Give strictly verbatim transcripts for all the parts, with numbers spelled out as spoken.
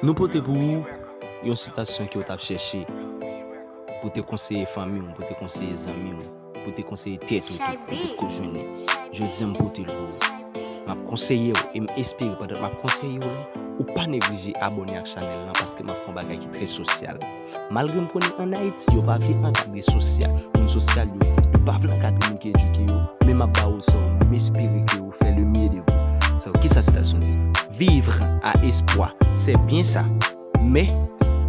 Nou pote pou ou yon sitasyon ke w t ap chèche pou te konseye fanmi w, pou te konseye zanmi w, pou te konseye tèt ou tou, ou potko jwenn li. Jodi a, m pote l pou ou. M ap konseye w e m espere pandan m ap konseye w lan, ou pa neglije abòne ak chanèl lan paske m ap fè yon bagay ki trè sosyal. Malgre m konnen ann Ayiti, yo pa vle ankadre sosyal, moun sosyal yo, yo pa vle ankadre moun ki edike yo, men m ap ba w sa, m espere ke ou fè le mieux de vous. So, kisa sitasyon di? Vivre à espoir, c'est bien ça, mais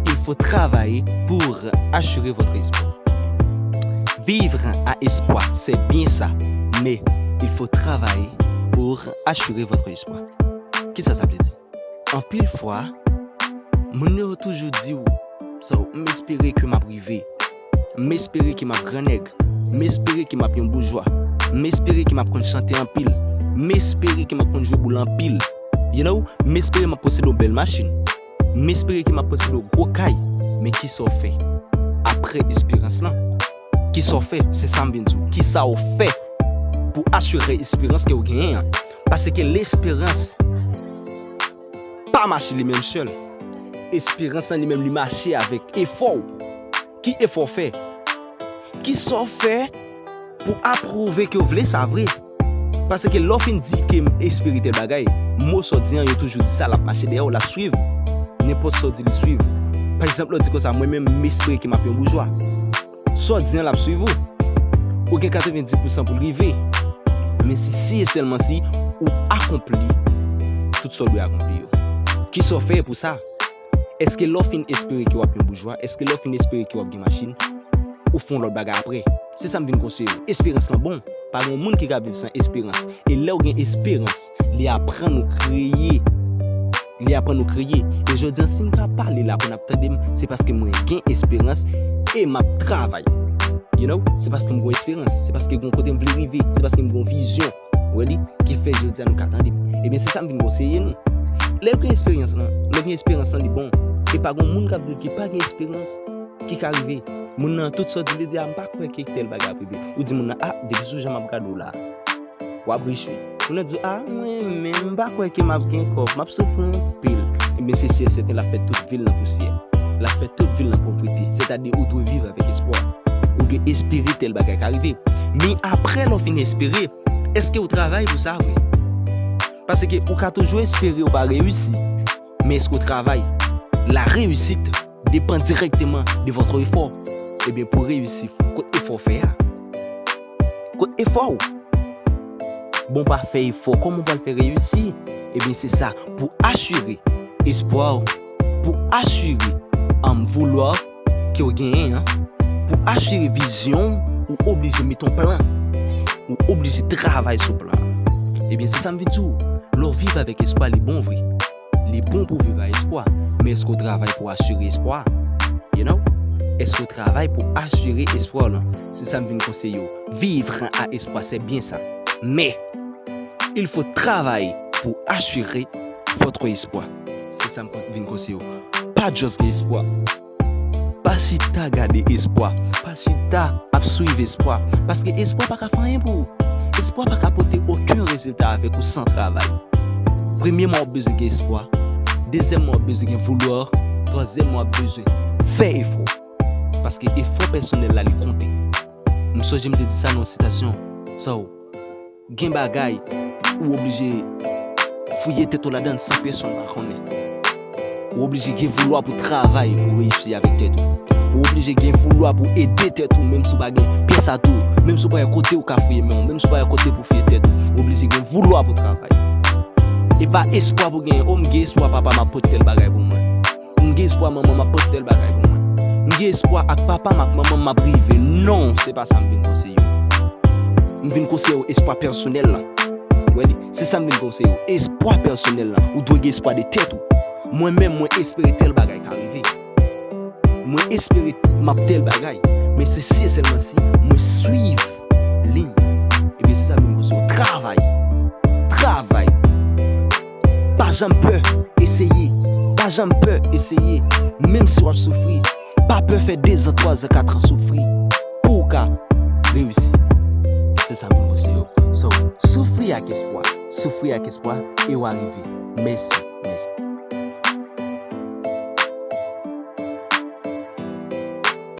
il faut travailler pour assurer votre espoir. Vivre à espoir, c'est bien ça, mais il faut travailler pour assurer votre espoir. Kisa sa vle di? Anpil fwa, moun yo toujou di w, so, m espere ke m ap rive. M espere ke m ap gran nèg. M espere ke m ap yon boujwa. M espere ke m ap konn chante anpil. M espere ke m ap konn jwe boul anpil. You know, m espere m ap posede yon bèl machin. M espere ke m ap posede yon gwo kay. Men kisa w fè apre esperans lan? Kisa w fè? Se sa m vin di w. Kisa w fè pou asire esperans ke w genyen an? Paske lesperans pa mache li menm sèl. Esperans lan li menm li mache avèk efò w. Ki efò w fè? Kisa w fè pou apwouve ke w vle sa vre? Paske lè w fin di ke m espere tèl bagay, mo sa w di an, yo toujou di sa, l ap mache dèyè w, l ap swiv. Nenpòt sa w di, li swiv. Pa egzanp, lè w di konsa, mwen menm, m espere ke m ap yon boujwa. Sa w di an, l ap swiv ou. Ou gen katrevenndis pousan pou l rive. Men se si e sèlman si ou akonpli tout sa w dwe akonpli yo. Kisa w fè pou sa? Èske lè w fin espere ke w ap yon boujwa? Èske lè w fin espere ke w ap gen machin, ou fè yon lòt bagay apre? Se sa m vin konseye w. Esperans lan bon. Pa gen yon moun ki ka viv san esperans. E lè w gen esperans, li aprann ou kreye. Li aprann ou kreye. E jodi an, si m ka pale la pou n ap tande m, se paske mwen gen esperans e m ap travay. You know? Se paske m gen esperans. Se paske gen kote m vle rive. Se paske m gen vizyon. Ou wè li? Ki fè jodi a nou ka tande m. Ebyen, se sa m vin konseye nou. Lè w gen esperans lan, lè w gen esperans lan, li bon. E pa gen moun k ap viv ki pa gen esperans, ki ka rive. Moun nan, tout sa w di, li di, a, m pa kwè ke tèl bagay ap rive. Ou di moun nan, a, depi sou jan m ap gade w la, w ap rich wi. Moun nan di w, a, mwen menm, m pa kwè ke m ap gen kòb, m ap soufri anpil. Ebyen, se si e sèten, l ap fè tout vi l nan pousyè. L ap fè tout vi l nan povrete. Sètadi, ou dwe viv avèk espwa. Ou dwe espere tèl bagay ka rive. Men apre lè w fin espere, èske w travay pou sa vre? Paske ou ka toujou espere ou pa reyisi, men èske w travay? La réussite dépend directement de votre effort. Ebyen, pou reyisi, kot efò w fè a? Kot efò w? Bon, w pa fè efò, kòman w pral fè reyisi? Ebyen, se sa, pou asire espwa w, pou asire, um, voulwa ke w genyen an, pou asire vizyon w, ou oblije met yon plan. Ou oblije travay sou plan an. Ebyen, se sa m vin di w. Lè w viv avèk espwa, li bon vre. Li bon pou w viv a espwa. Men èske w travay pou asire espwa? You know? Èske w travay pou asire espwa w lan? Se sa m vin konseye w. Vivre à espoir, c'est bien ça. Mais il faut travailler pour assurer votre espoir. Se sa m vin konseye w. Pa just gen espwa. Pa chita gade espwa. Pa chita ap swiv espwa. Paske espwa pa ka fè anyen pou ou. Espwa pa ka pote okenn rezilta avèk ou san travay. Premyèman, w ap bezwen gen espwa. Dezyèmman, w ap bezwen gen voulwa. Twazyèmman, w ap bezwen fè efò. Paske efò pèsonèl la, li konte. M sonje m te di sa nan yon sitasyon. So, gen bagay, ou oblije fouye tèt ou ladan l san pèsonn pa konnen. Ou oblije gen voulwa pou travay, pou reyisi avèk tèt ou. Ou oblije gen voulwa pou ede tèt ou, menm si w pa gen pyès atou, menm si w pa gen kote ou ka fouye men w, menm si w pa gen kote pou fouye tèt ou. Ou oblije gen voulwa pou travay. E pa espwa pou genyen, o, m gen espwa papa m ap pote tèl bagay pou mwen. M gen espwa manman m ap pote tèl bagay pou mwen. M gen espwa ak papa m ak manman m ap rive. Non, se pa sa m vin konseye w. M vin konseye w espwa pèsonèl lan. Ou wè li? Se sa m vin konseye w. Espwa pèsonèl lan. Ou dwe gen espwa de tèt ou. Mwen menm, mwen espere tèl bagay ka rive. Mwen espere m ap tèl bagay. Men se si e sèlman si mwen swiv liy. Ebyen, se sa m vin konseye w. Travay. Travay. Pa janm pè eseye. Pa janm pè eseye. Menm si w ap soufri, pa pè fè dezan, twazan, katran soufri pou w ka reyisi. Se sa m vin konseye w. So, soufri ak espwa. Soufri ak espwa e w a rive. Mèsi. Mèsi.